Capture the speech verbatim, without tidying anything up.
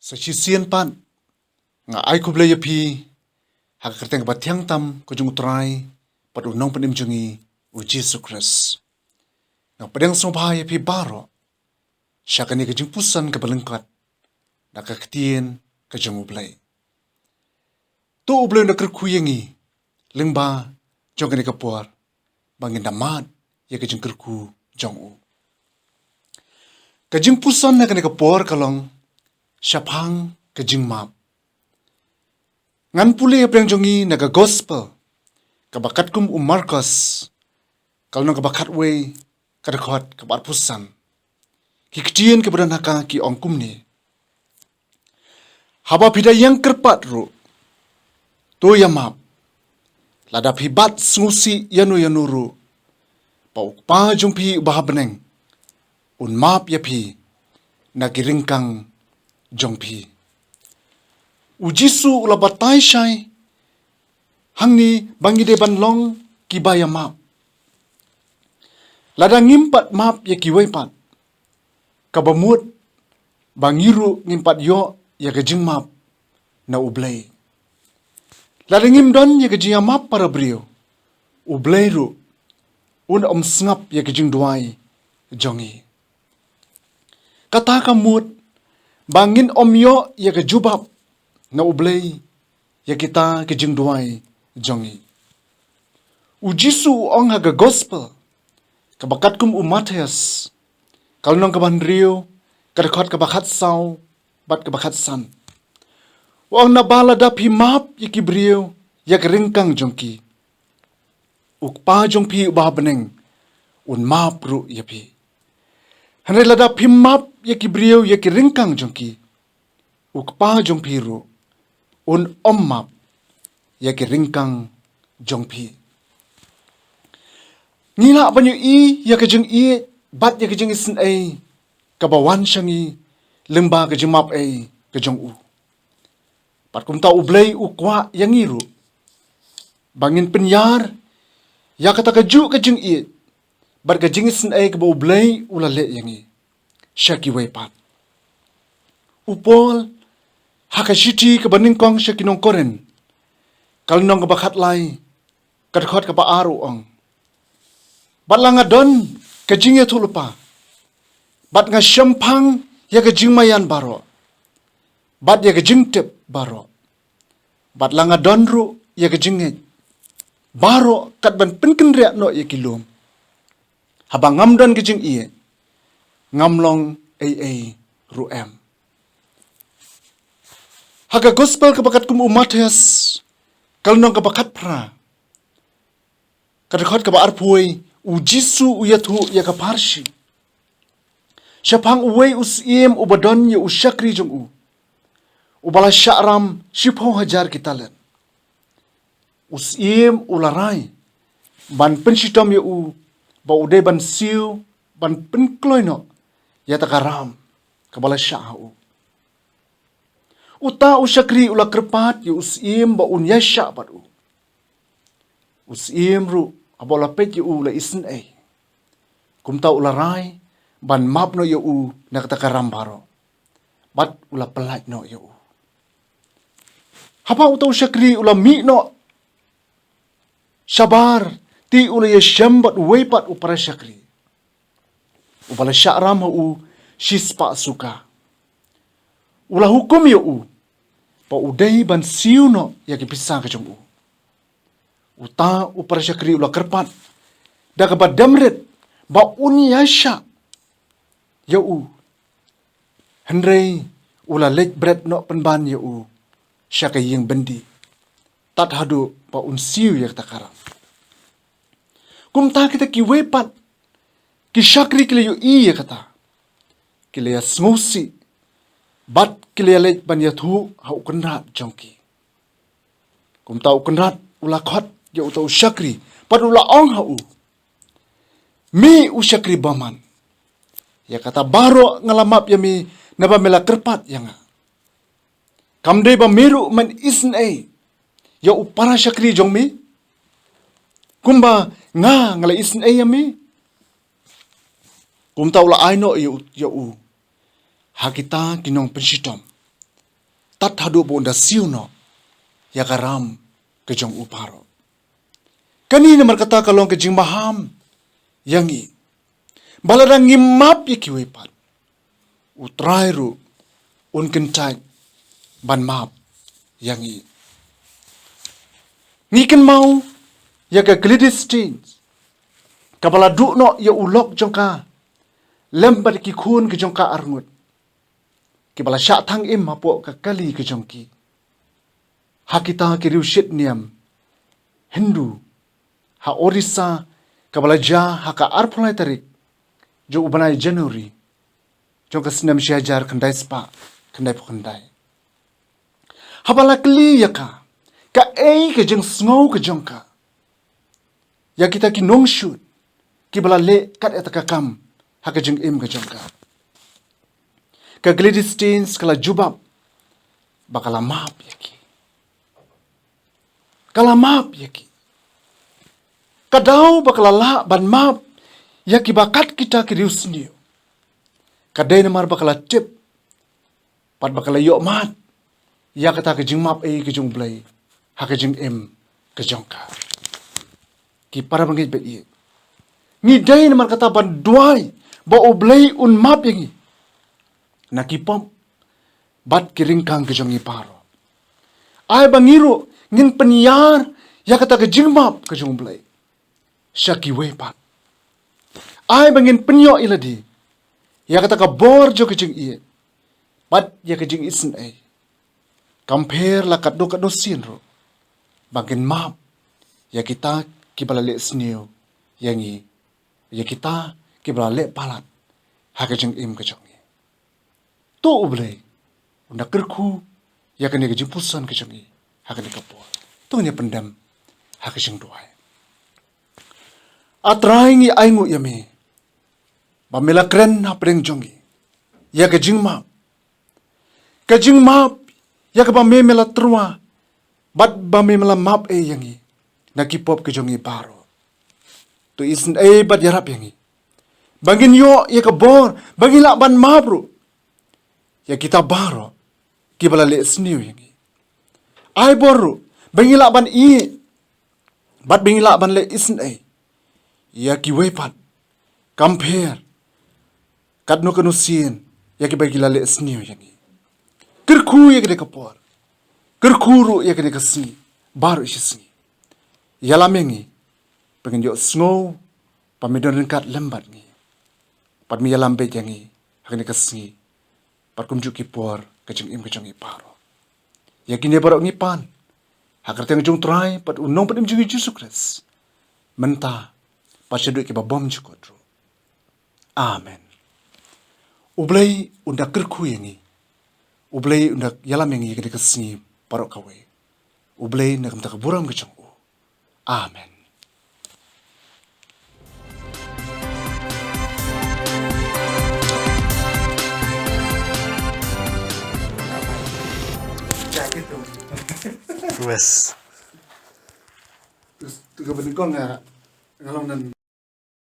Sa shisien pat nga ai khublei ïa phi ha ka kyrteng kaba thiang tam ka jong U Trai bad U Nongpynim jong ngi, U Jisu Khrist. Nga pdiang sngewbha ïa phi baroh sha kane ka jingpuson kaba lyngkot da ka ktien ka jong U Blei. To U Blei un da kyrkhu ïa ngi lyngba jong kane ka por ba ngin da mad ïa ka jingkyrkhu jong u. Ka jingpuson na kane ka por ka long shaphang ka jingmap. Ngan pule ïa pyrshang jong ngi na ka gospel kaba katkum u Markos, ka lynnong kaba khatwei, ka dkhot kaba arphew san. Ki ktien kiba don ha ka ki ong kumne: Haba phi da ïeng kyrpad ruh, to ïa map, lada phi bat sngewsih ïano ïano ruh, ba U Kpa jong phi uba ha bneng un map ïa phi na ki ryngkang jong phi. U Jisu u la batai shai hangne ba ngi dei ban long kiba ïa map. Lada ngim pat map ïa kiwei pat, kaba mut ba ngi ruh ngim pat ïoh ïa ka jingmap na U Blei. Lada ngim don ïa ka jingïamap para briew, U Blei ruh un ym sngap ïa ka jingduwai jong ngi. Kata ka mut ba ngin ym ïoh ïa ka jubab na U Blei ïa kita ki jingduwai jong ngi. U Jisu u ong ha ka gospel kaba katkum u Mathaios, ka lynnong kaba hynriew, ka dkhot kaba khatsaw bad kaba khatsan. U ong, naba lada phi map ïa ki briew ïa ka ryngkang jong ki, U Kpa jong phi uba ha bneng un map ruh ïa phi. Hynrei lada phim map ïa ki briew ïa ki ryngkang jong ki, U Kpa jong phi ruh un ym map ïa ki ryngkang jong phi. Ngi lah ban ïohi ïa ka jingïeit bad ïa ka jingisynei kaba wan sha ngi lyngba ka jingmap ei ka jong u. Bad kumta U Blei u kwah ïa ngi ruh ba ngin pynïar ïa kata kajuh ka jingïeit bad ka jingisynei kaba U Blei u la leh ïa ngi sha kiwei pat. U Paul ha ka shithi kaba nyngkong sha ki nong Korinth, ka lynnong kaba khatlai, ka dkhot kaba ar u ong, bad la nga don ka jingïathuhlypa, bad nga shemphang ïa ka jingmaïan baroh, bad ïa ka jingtip baroh, bad la nga don ruh ïa ka jingngeit baroh kat ban pynkynriah noh ïa ki lum, haba ngam don ka jingïeit, ngam long ei ei ruh em. Ha ka gospel kaba katkum u Mathaios, ka lynnong kaba khatphra, ka dkhot kaba arphew, U Jisu u ïathuh ïa ka pharshi shaphang uwei u syiem uba don ïa u shakri jong u, uba la shah ram shiphew hajar ki talent. U syiem u la rai ban pynshitom ïa u, ba u dei ban siew ban pynkloi noh ïa kata ka ram kaba la shah ha u. Uta u shakri u la kyrpad ïa u syiem ba un ïaishah bad u. U syiem ruh haba u la peit ïa u, u la isynei. Kumta u la rai ban map noh ïa u na kata ka ram baroh, bad u la pyllait noh ïa u. Haba uta u shakri u la mih noh shabar, te u la ïashem bad uwei pat u para shakri uba la shah ram ha u shispah suka. U la hukum ïa u ba u dei ban siew noh ïa ki pisa ka jong u. Uta u para shakri u la kyrpad da kaba dem rit ba un ïaishah ïa u, hynrei u la leit bret noh pynban ïa u sha ka ïing byndi, tad haduh ba un siew ïa kata ka ram. Kumta kita kiwei pat ki shakri ki la ïohi ïa kata, ki la ïasngewsih, bad ki la ïaleit ban ïathuh ha u kynrad jong ki. Kumta u kynrad u la khot ïa uta u shakri, bad u la ong ha u, me u shakri bymman, ïa kata baroh nga la map ïa me, naba me la kyrpad ïa nga. Kam dei ba me ruh men isynei ïa u para shakri jong me, kumba nga, nga la isynei ïa me? Kumta u la ai noh ïa u, ïa u ha kita ki nongpynshitom, tat haduh ba un da siew noh ïa ka ram ka jong u baroh. Kane namar kata ka long ka jingmaham ïa ngi ba lada ngi map ïa kiwei pat, U Trai ruh un kyntait ban map ïa ngi. Ngi kynmaw ïa ka Gladys Staines, kaba la duh noh ïa u lok jong ka lem bad ki khun ka jong ka arngut, kiba la shah thang im hapoh ka kali ka jong ki ha kita ki riewshit niam Hindu ha Orissa, kaba la jia ha ka arphew lai tarik jong u bnai January jong ka snem shi hajar khyndai spah khyndaiphew khyndai. Haba la kylli ïa ka, kaei ka jingsngew ka jong ka ïa kita ki nongshun kiba la leh kat ïa kata ka kam ha ka jingim ka jong ka, ka Gladys Staines ka la jubab ba ka la map ïa ki. Ka la map ïa ki. Ka daw ba ka la lah ban map ïa kiba kat kita ki riewsniew, ka dei namar ba ka la tip bad ba ka la ïohmad ïa kata ka jingmap ei ka jong U Blei ha ka jingim ka jong ka. Ki para bangeit ba ïeit, ngi dei namar kata ban duwai ba U Blei un map ïa ngi na ki pop bad ki ryngkang ka jong ngi baroh. Ai ba ngi ruh ngin pynïar ïa kata ka jingmap ka jong U Blei sha kiwei pat. Ai ba ngin pynïoh ïa lade ïa kata ka bor jong ka jingïeit bad ïa ka jingisynei. Kam pher la katno katno sien ruh, ba ngin map ïa kita kiba la leh sniew ïa ngi, ïa kita kiba la leh palat ha ka jingim ka jong ngi. To U Blei un da kyrkhu ïa kane ka jingpuson ka jong ngi ha kane ka por. To ngin ïa pyndem ha ka jingduwai. A Trai, ngi ainguh ïa me ba me la kren hapdeng jong ngi ïa ka jingmap, ka jingmap ïa kaba me, me la tyrwa bad ba me, me la map ei ïa ngi na ki pop ka jong ngi baroh. To isynei bad ïarap ïa ngi ba ngin ïoh ïa ka bor ba ngin lah ban map ruh ïa kita baroh kiba la leh sniew ïa ngi. Ai bor ruh ba ngin lah ban ïeit bad ba ngin lah ban leh isynei ïa kiwei pat, kam pher katno katno sien ïa kiba ki la leh sniew ïa ngi. Kyrkhu ïa kane ka por, kyrkhu ruh ïa kane ka sngi baroh shi sngi. Ïalam ïa ngi ba ngin ïohsngew ba me don ryngkat lem bad ngi bad me ïalam beit ïa ngi ha kane ka sngi bad kumjuh ki por ka jingim ka jong ngi baroh. Ïa kine baroh ngi pan ha ka kyrteng jong U Trai bad U Nongpynim jong ngi Jisu Khrist, mynta bad shaduh kiba bymjukut ruh. Amen. U Blei un da kyrkhu ïa ngi. U Blei un da ïalam ïa ngi ha kane ka sngi baroh kawei. U Blei na ka bynta ka burom ka jong u. Amen. Wes. Terus tu ka bendung nga, nga long nan